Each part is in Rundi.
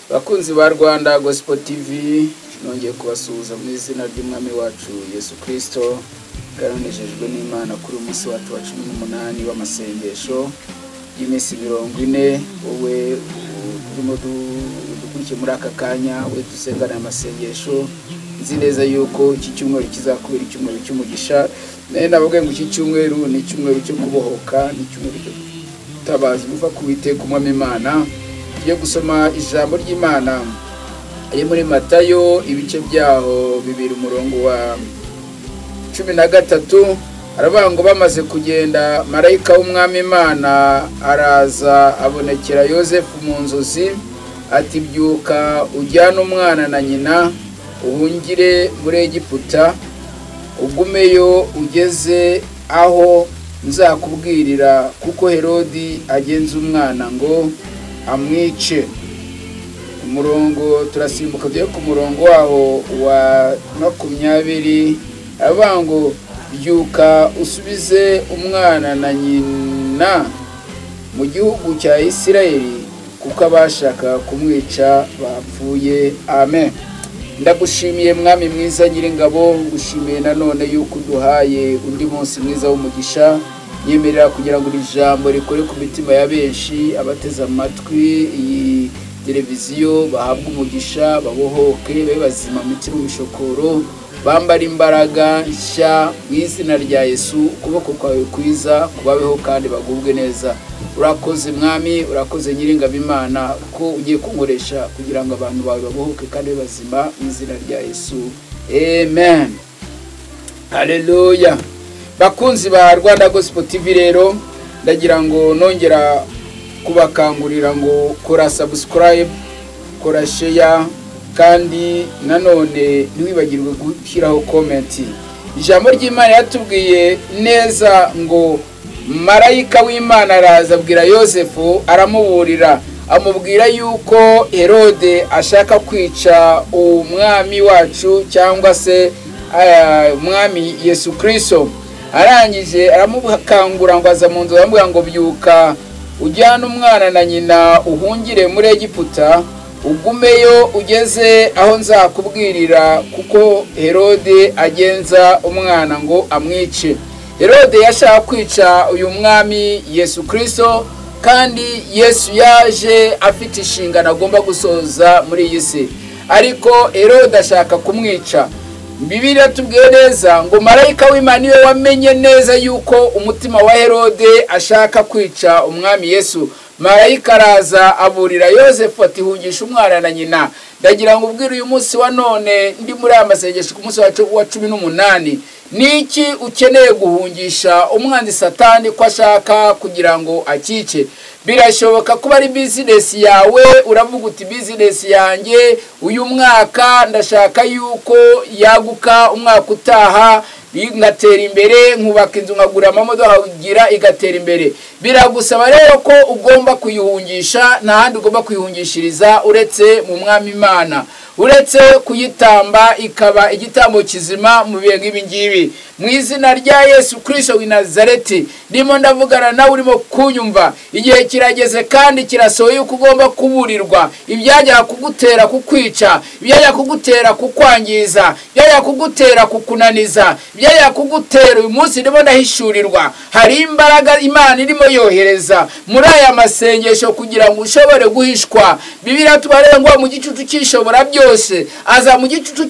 Bakunzi ba Rwanda Gospel TV, nongeye kubasuhuza mu izina ry'Umwami wacu Yesu Kristo. Karanejejwe n'Imana kuri uyu munsi wacu wa 18 w'amasengesho y'iminsi 40. Wowe urimo dukurikiye muri aka kanya, we dusengana amasengesho, nzi neza yuko iki cyumweru kizakubera icyumweru cy'umugisha. Naye nababwiye ngo iki cyumweru ni icyumweru cyo kubohoka, ni icyumweru cyo gutabaza buva ku Uwiteka Umwami Imana. Tugiye gusoma ijambo ry'Imana ari muri Matayo ibice byaho 2 umurongo wa 13. Aravuga ngo bamaze kugenda, marayika w'Umwami Imana araza abonekera Yosefu mu nzozi ati: byuka ujyane umwana na nyina uhungire muri Egiputa, ugumeyo ugeze aho nzakubwirira, kuko Herodi agenza umwana ngo amwice. Umurongo turasimbuka tugiye ku murongo waho wa 20. Aravuga ngo byuka usubize umwana na nyina mu gihugu cya Isirayeli, kuko abashaka kumwica bapfuye. Amen. Ndagushimiye Mwami mwiza Nyiringabo, ngushimiye nanone yuko uduhaye undi munsi mwiza w'umugisha. Nyemerera kugira ngo iri jambo rikore ku mitima ya benshi abateze amatwi iyi televiziyo, bahabwe umugisha, babohoke, babe bazima mu mitima imishokoro, bambara imbaraga nshya mu izina rya Yesu. Ukuboko kwawe kwiza kubabeho kandi bagubwe neza. Urakoze Mwami, urakoze Nyiringabo Imana ko ugiye kunkoresha kugira ngo abantu bawe babohoke kandi babe bazima mu izina rya Yesu. Amen. Haleluya. Bakunzi ba Rwanda Gospel TV, rero ndagira ngo nongera kubakangurira ngo kora subscribe, kora share, kandi nanone ntiwibagirwe gushyiraho comment. Ijambo ry'Imana yatubwiye neza ngo marayika w'Imana araza abwira Yosefu, aramuburira, amubwira yuko Herode ashaka kwica umwami wacu cyangwa se umwami Yesu Kristo. Arangije aramukangura ngo aza mu nzu, aramubwira ngo byuka ujyane umwana na nyina uhungire muri Egiputa, ugumeyo ugeze aho nzakubwirira, kuko Herode agenza umwana ngo amwice. Herode yashaka kwica uyu mwami Yesu Kristo, kandi Yesu yaje afite inshingano agomba gusoza muri iyi si, ariko Herode ashaka kumwica. Bibiliya tubwiye neza ngo marayika w'Imana niwe wamenye neza yuko umutima wa Herode ashaka kwica umwami Yesu. Marayika araza aburira Yosefu ati: hungisha umwana na nyina. Ndagira ngo ubwire uyu munsi wa none ndi muri aya masengesho ku munsi wa 18, niki ukeneye guhungisha umwanzi Satani ko ashaka kugira ngo akice? Birashoboka kuba ari business yawe, uravuga uti business yanjye uyu mwaka ndashaka yuko yaguka, umwaka utaha ngatera imbere, nkubaka inzu, nkagura amamodoka, nkagira igatera imbere. Biragusaba rero ko ugomba kuyihungisha, nta handi ugomba kuyihungishiriza uretse mu Mwami Imana, uretse kuyitamba ikaba igitambo kizima mu bihe nk'ibi ngibi. Mu izina rya Yesu Kristo w'i Nazareti, ndimo ndavugana nawe urimo kunyumva. Igihe kirageze kandi kirasohoye yuko ugomba kuburirwa ibyajya kugutera kukwica, ibyajya kugutera kukwangiza, ibyajya kugutera kukunaniza, ibyajya kugutera. Uyu munsi ndimo ndahishurirwa, hari imbaraga Imana irimo yohereza muri aya masengesho kugira ngo ushobore guhishwa. Bibiliya tubarebe ngo mu gicucu cyishobora byose aza mu gicucu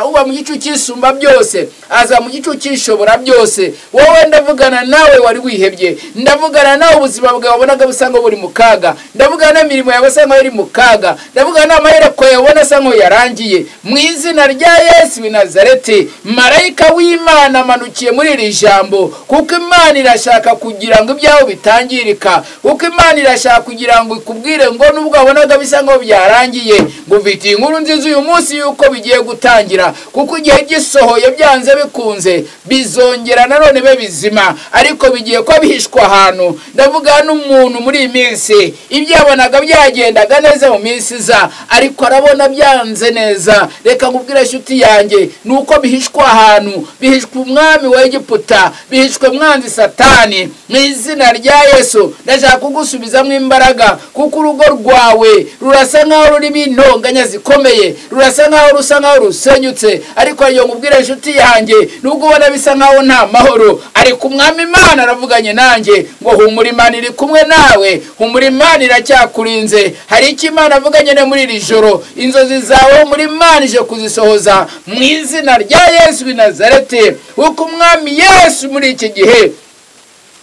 uba mu gicucu cyisumba byose, aza mu gicucu cyishobora byose. Wowe ndavugana nawe wari wihebye, ndavugana nawe ubuzima bwawe wabonaga busa nkaho buri mu kaga, ndavugana n'imirimo yawe asa nkaho iri mu kaga, ndavugana n'amahereko yawe ubona asa nkaho yarangiye. Mu izina rya Yesu w'i Nazareti, marayika w'Imana amanukiye muri iri jambo, kuko Imana irashaka kugira ngo ibyawe bitangirika, kuko Imana irashaka kugira ngo ikubwire ngo nubwo wabonaga bisa nkaho byarangiye, ngo mfite inkuru nziza uyu munsi yuko bigiye gutangira, kuko igihe gisohoye byanze bikunze. bikunze bizongera nanone be bizima, ariko bigiye ko bihishwa ahantu. Ndavuga n'umuntu muri iyi minsi ibyo yabonaga byagendaga neza mu minsi iza, ariko arabona byanze neza. Reka nkubwire inshuti yanjye, nuko bihishwa ahantu, bihishwa umwami wa Egiputa, bihishwe mwanzi Satani. Mu izina rya Yesu ndashaka kugusubizamo imbaraga, kuko urugo rwawe rurasa nkaho rurimo intonganya zikomeye, rurasa nkaho rusa nkaho rusenyutse. Ariko iyo nkubwire inshuti yanjye, nubwo ubona bisa nkaho nta mahoro, ariko umwami Imana aravuganye nanjye ngo humura, Imana iri kumwe nawe, humura, Imana iracyakurinze. Hari icyo Imana avuganye ne muri iri joro, inzozi zawe muri Imana ije kuzisohoza mu izina rya Yesu w'i Nazareti. Kuko umwami Yesu muri iki gihe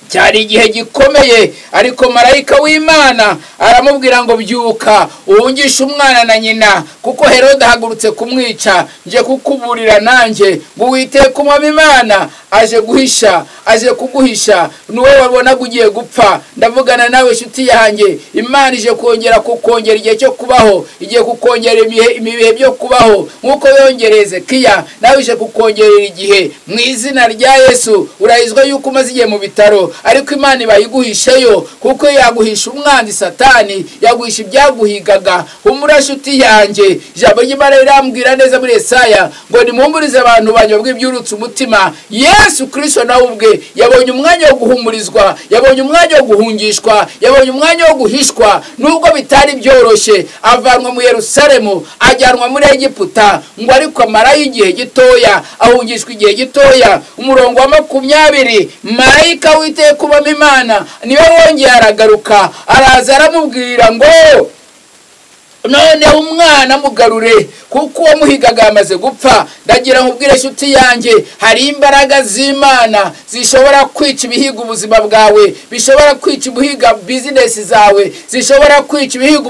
cyari igihe gikomeye, ariko marayika w'Imana aramubwira ngo byuka uhungishe umwana na nyina, kuko Herode ahagurutse kumwica. Nje kukuburira nanjye ngo Uwiteka umwami Imana aje guhisha, aje kuguhisha. Nuwe wabonaga ugiye gupfa, ndavugana nawe inshuti yanjye, Imana ije kongera kukongera igihe cyo kubaho, igiye kukongera ibihe byo kubaho nkuko yongereye Ezekiya, nawe ije kukongerera igihe mu izina rya Yesu. Urahizwa yuko umaze igihe mu bitaro, ariko Imana ibayiguhisheyo, kuko yaguhisha umwanzi Satani, yaguhisha ibyaguhigaga. Humura nshuti yanjye, ijambo ry'Imana rirambwira neza muri Yesaya ngo nimuhumurize abantu banyu bw'ibyurutse umutima. Yesu Kristo nawe ubwe yabonye umwanya wo guhumurizwa, yabonye umwanya wo guhungishwa, yabonye umwanya wo guhishwa, nubwo bitari byoroshye. Avanwa mu Yerusalemu ajyanwa muri Egiputa, ngo ariko amarayo igihe gitoya, ahungishwa igihe gitoya. Umurongo wa 20, marayika w'Uwiteka kubamo Imana niwe wongeye aragaruka, araza aramubwira ngo none umwana mugarure, kuko uwo muhigaga yamaze gupfa. Ndagira nkubwire inshuti yanjye, hari imbaraga z'Imana zishobora kwica ibihiga ubuzima bwawe, bishobora kwica ibihiga business zawe, zishobora kwica ibihiga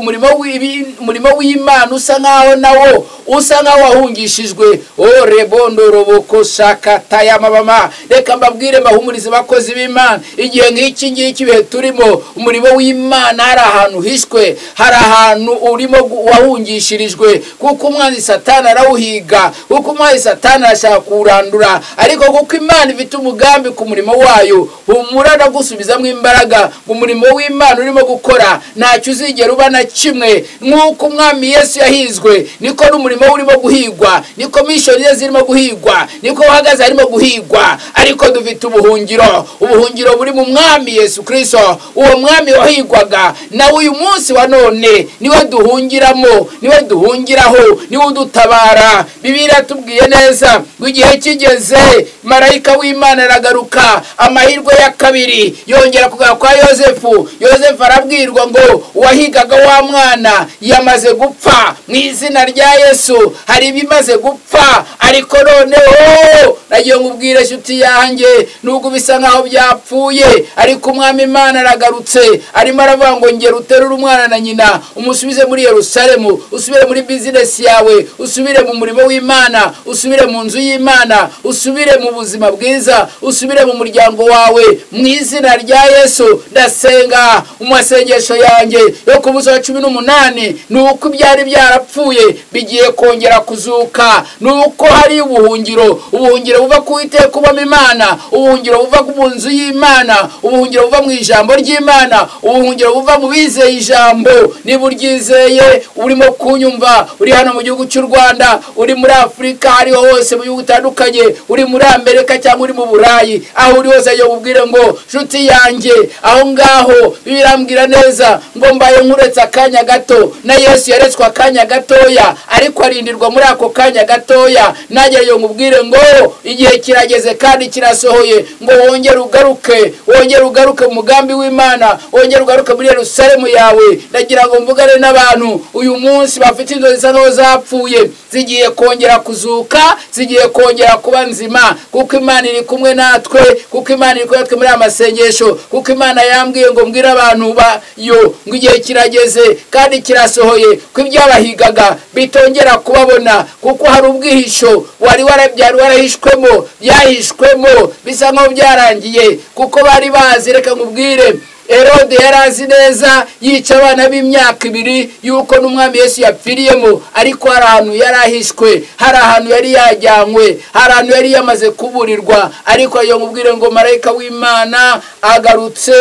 umurimo w'Imana usa nkaho nawo usa nkaho wahungishijwe. O rebondo roboko shakata ya mabama. Reka mbabwire mbahumurize bakozi b'Imana, igihe nk'iki ngiki bihe turimo, umurimo w'Imana hari ahantu hishwe, hari ahantu urimo wahungishirijwe, kuko umwanzi Satani arawuhiga, kuko umwanzi Satani arashaka kurandura. Ariko kuko Imana ifite umugambi ku murimo wayo, humura ndagusubizamo imbaraga. Umurimo w'Imana urimo gukora ntacyo uzigera uba na kimwe. Nk'uko umwami Yesu yahizwe, niko n'umurimo urimo guhigwa, niko mission ze zirimo guhigwa, niko uhagaze arimo guhigwa. Ariko dufite ubuhungiro, ubuhungiro buri mu mwami Yesu Kristo. Uwo mwami wahigwaga nawe uyu munsi wa none niwe duhungiramo, niwe duhungiraho, niwe udutabara. Bibiliya tubwiye neza ngo igihe kigeze marayika w'Imana aragaruka, amahirwe ya kabiri yongera kugaruka kwa Yosefu. Yosefu arabwirwa ngo uwahigaga wa mwana yamaze gupfa. Mu izina rya Yesu hari ibimaze gupfa, ariko noneho nagiye nkubwire inshuti yanjye, nubwo bisa nkaho byapfuye, ariko umwami Imana aragarutse, arimo aravuga ngo ngera uterure umwana na nyina umusubize muri Yerusalemu, usubire muri business yawe, usubire mu murimo w'Imana, usubire mu nzu y'Imana, usubire mu buzima bwiza, usubire mu muryango wawe. Mu izina rya Yesu ndasenga umasengesho yanjye yo ku munsi wa 18, nuko ibyari byarapfuye bigiye kongera kuzuka, nuko hari ubuhungiro, ubuhungiro buva ku Uwiteka ubamo Imana, ubuhungiro buva mu nzu y'Imana, ubuhungiro buva mu ijambo ry'Imana, ubuhungiro buva mu bizeye ijambo. Niba uryizeye, urimo kunyumva, uri hano mu gihugu cy'u Rwanda, uri muri Afurika, hariho hose mu bihugu bitandukanye, uri muri Amerika cyangwa uri mu Burayi, aho uri hose yo ubwire ngo nshuti yanjye, aho ngaho birambwira neza ngo mbaye nkuretse akanya gato, na Yesu yaretswe akanya gatoya, ariko arindirwa muri ako kanya gatoya. Najye yo nkubwire ngo igihe kirageze kandi kirasohoye, ngo wongere ugaruke, wongere ugaruke mu mugambi w'Imana, wongere ugaruke muri Yerusalemu yawe. Ndagira ngo mvugane n'abantu uyu munsi bafite inzozi zisa nkaho zapfuye, zigiye kongera kuzuka, zigiye kongera kuba nzima, kuko Imana iri kumwe natwe, kuko Imana iri kumwe natwe muri amasengesho, kuko Imana yambwiye ngo mbwire abantu bayo ngo igihe kirageze kandi kirasohoye, ko ibyabahigaga bitongera kubabona, kuko hari ubwihisho wari warabyari warahishwemo, byahishwemo bisa nkaho byarangiye, kuko bari bazi. Reka nkubwire, Herode yari azi neza yica abana b'imyaka 2 yuko n'umwami Yesu yapfiriyemo, ariko hari ahantu yari ahishwe, hari ahantu yari yajyanywe, hari ahantu yari yamaze kuburirwa. Ariko ayo nkubwire ngo marayika w'Imana agarutse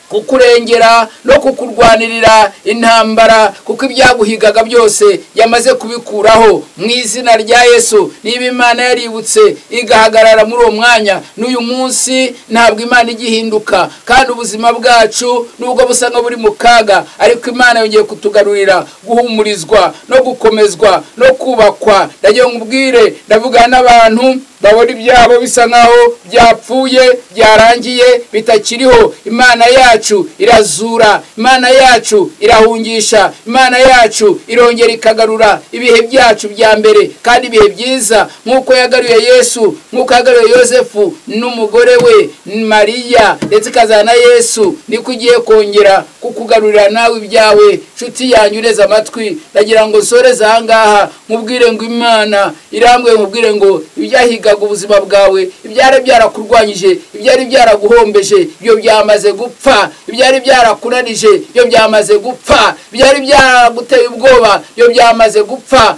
kukurengera no kukurwanirira intambara, kuko ibyaguhigaga byose yamaze kubikuraho mu izina rya Yesu. Niba Imana yaributse igahagarara muri uwo mwanya, n'uyu munsi ntabwo Imana igihinduka, kandi ubuzima bwacu nubwo busa nka buri mu kaga, ariko Imana yongeye kutugarurira guhumurizwa no gukomezwa no kubakwa. Ndagiye nkubwire, ndavugana n'abantu babona ibyabo bisa nkaho byapfuye, byarangiye, bitakiriho. Imana yacu irazura, Imana yacu irahungisha, Imana yacu irongera ikagarura ibihe byacu bya mbere kandi ibihe byiza, nk'uko yagaruye Yesu, nk'uko yagaruye Yosefu n'umugore we Mariya, ndetse ikazana Yesu, niko igiye kongera kukugarurira nawe ibyawe. Nshuti yanyu ureze amatwi, ndagira ngo nsoreze aha ngaha nkubwire ngo Imana irambwe, nkubwire ngo ibyahigaga ubuzima bwawe, ibyari byarakurwanyije, ibyari byaraguhombeje, ibyo byamaze gupfa, ibyari byarakunanije, ibyo byamaze gupfa, ibyari byaraguteye ubwoba, ibyo byamaze gupfa,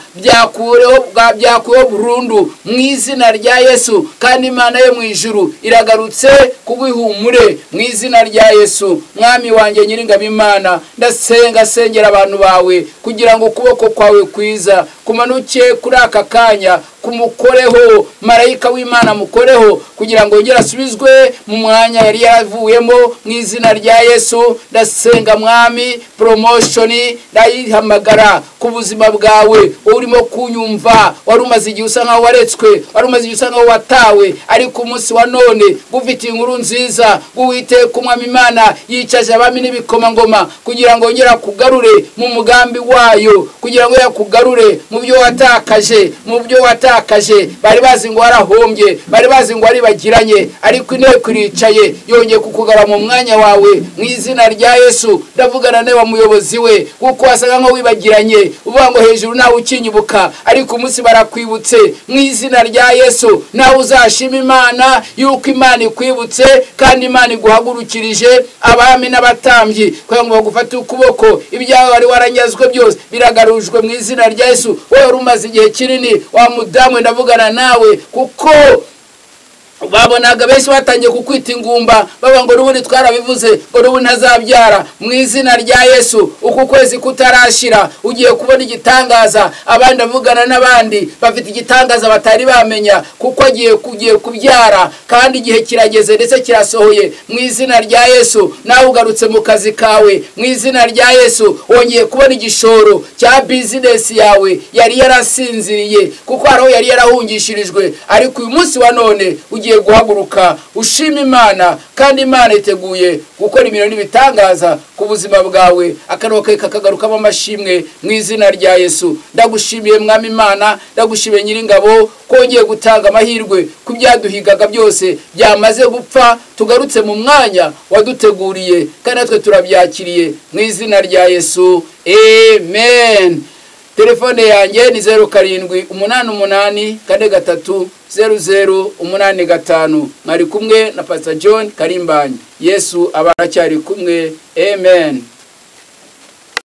byakuweho burundu mu izina rya Yesu. Kandi Imana yo mu ijuru iragarutse kuguhumure mu izina rya Yesu. Mwami wanjye Nyiringabo Imana, ndasenga sengera abantu bawe kugira ngo ukuboko kwawe kwiza kumanuke kuri aka kanya, kumukoreho, marayika w'Imana mukoreho, kugira ngo yongere asubizwe mu mwanya yari yaravuyemo mu izina rya Yesu. Ndasenga Mwami, promotion ndayihamagara ku buzima bwawe. Urimo kunyumva, wari umaze igihe usa nkaho waretswe, wari umaze igihe usa nkaho watawe, ariko umunsi wa none gufite inkuru nziza. Uwiteka Umwami Imana yicaje abami n'ibikomangoma kugira ngo yongere akugarure mu mugambi wayo, kugira ngo yakugarure mu byo watakaje, mu byo watakaje. Bari bazi ngo warahombye, bari bazi ngo waribagiranye, ariko inteko iricaye yongeye kukugara mu mwanya wawe mu izina rya Yesu. Ndavugana nawe wa muyobozi we, kuko wasaga nkaho wibagiranye, uvuga ngo hejuru nawe ukinyibuka, ariko umunsi barakwibutse mu izina rya Yesu. Nawe uzashima Imana yuko Imana ikwibutse kandi Imana iguhagurukirije abami n'abatambyi kugira ngo bagufate ukuboko. Ibyawe wari waranyazwe byose biragarujwe mu izina rya Yesu. Wowe wari umaze igihe kinini wa mudamu, ndavugana nawe kuko babonaga benshi batangiye kukwita ingumba, baba ngo n'ubundi twarabivuze ngo n'ubundi ntazabyara. Mu izina rya Yesu, uku kwezi kutarashira ugiye kubona igitangaza. Abandi avugana n'abandi bafite igitangaza batari bamenya, kuko agiye kugiye kubyara, kandi igihe kirageze ndetse kirasohoye mu izina rya Yesu. Nawe ugarutse mu kazi kawe mu izina rya Yesu, wongeye kubona igishoro cya business yawe yari yarasinziriye, kuko hariho yari yarahungishirijwe, ariko uyu munsi wa none ugiye guhaguruka ushima Imana, kandi Imana iteguye gukora ibintu n'ibitangaza ku buzima bwawe. Akanwa kawe kakagarukamo amashimwe mu izina rya Yesu. Ndagushimiye Mwami Imana, ndagushimiye Nyiringabo kongeye gutanga amahirwe ku byaduhigaga byose byamaze gupfa, tugarutse mu mwanya waduteguriye, kandi natwe turabyakiriye mu izina rya Yesu, amen. Telefone yanjye ni 07 88 43 00 85. Mwari kumwe na Pastor John Karimbanyi. Yesu abaracyari kumwe, amen.